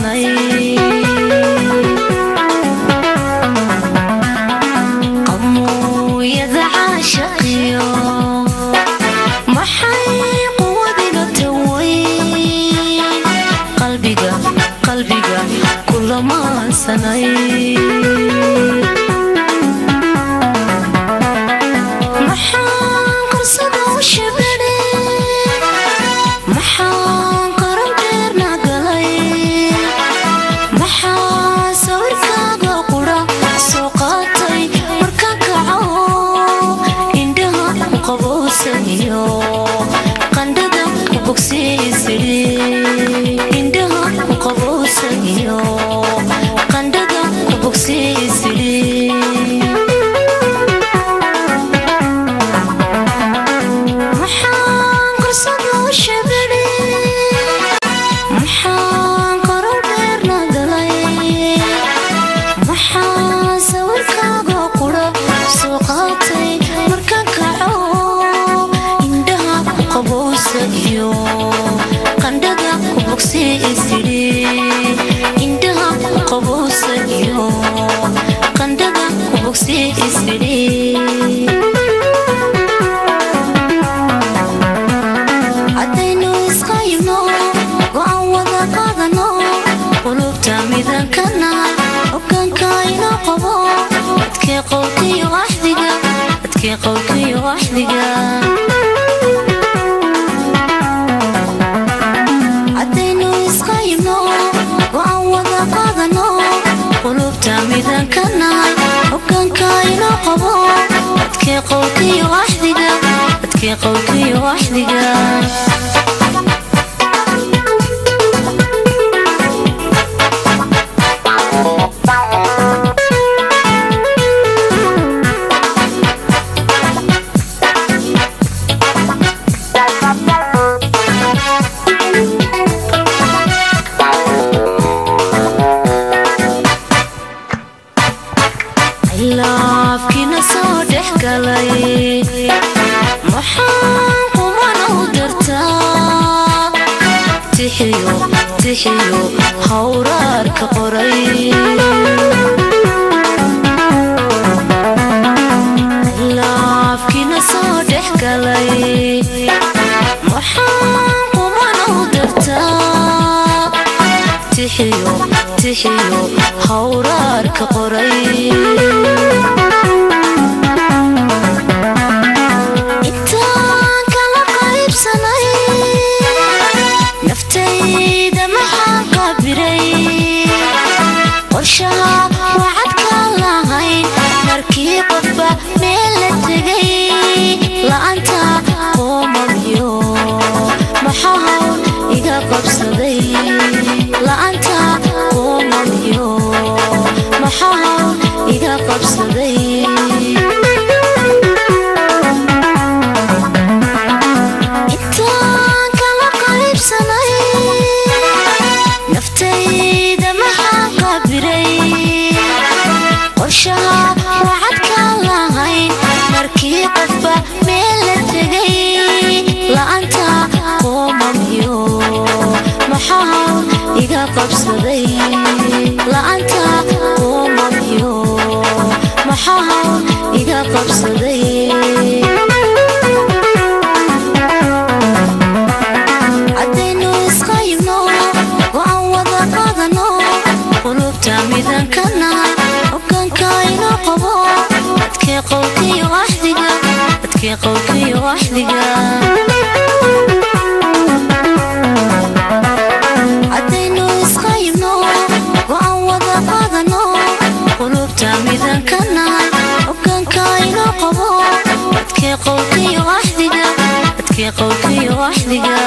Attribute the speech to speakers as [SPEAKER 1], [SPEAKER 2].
[SPEAKER 1] Kulamaansanay qamuuyada caashaqiyo maxay quwadiga taweyn qalbiga qalbiga kulamaansanay maxaan qarsada u shabadhe maxaan qaran dheerna galay maxaa sawirkaaga qura soo qaatay markaan kaco indhaha ku qabowsaniyo qandhada ku bogsiisidhi indhaha ku qabowsaniyo qandhada ku bogsiisidhi maxaan qarsada u shabadhe maxaan qaran dheerna galay maxaa sawirkaaga qura soo qaatay markaan kaco indhaha ku qabowsaniyo qandhada ku bogsiisidhi indhaha ku qabowsaniyo qandhada ku bogsiisidhi haddaynu isqayno go'aan wada qaadano qulubta midankana hogaanka inoo qabo adkee qowlkiyo axdiga adkee qowlkiyo axdiga haddaynu isqayno go'aan wada qaadano qulubta midankana hogaanka inoo qabo adkee qowlkiyo axdiga adkee qowlkiyo axdiga. Khilaafkiina soo dhex galay maxaan quman u dartaa tixiyo tixiyo hawraarka qoray khilaafkiina soo dhex galay maxaan quman u dartaa tixiyo tixiyo hawraarka qoray intaan kala qaybsanay naftayda maxaan qabiray qorshaha wacadka lahayn markii qofba meel la tegay la'aanta qoomamyo maxaa hawl iga qabsaday la'aanta qoomamyo maxaa hawl iga qabsaday intaan kala qaybsanay naftayda maxaan qabiray qorshaha wacadka lahayn markii qofba meel la tegay la'aanta qoomamyo maxaa hawl iga qabsaday la'aanta qoomamyo maxaa hawl iga qabsaday. Haddaynu isqayno go'aan wada qaadano qulubta midankana hogaanka inoo qabo adkee qowlkiyo axdiga adkee qowlkiyo axdiga haddaynu isqayno go'aan wada qaadano qulubta midankana hogaanka inoo qabo adkee qowlkiyo axdiga adkee qowlkiyo axdiga.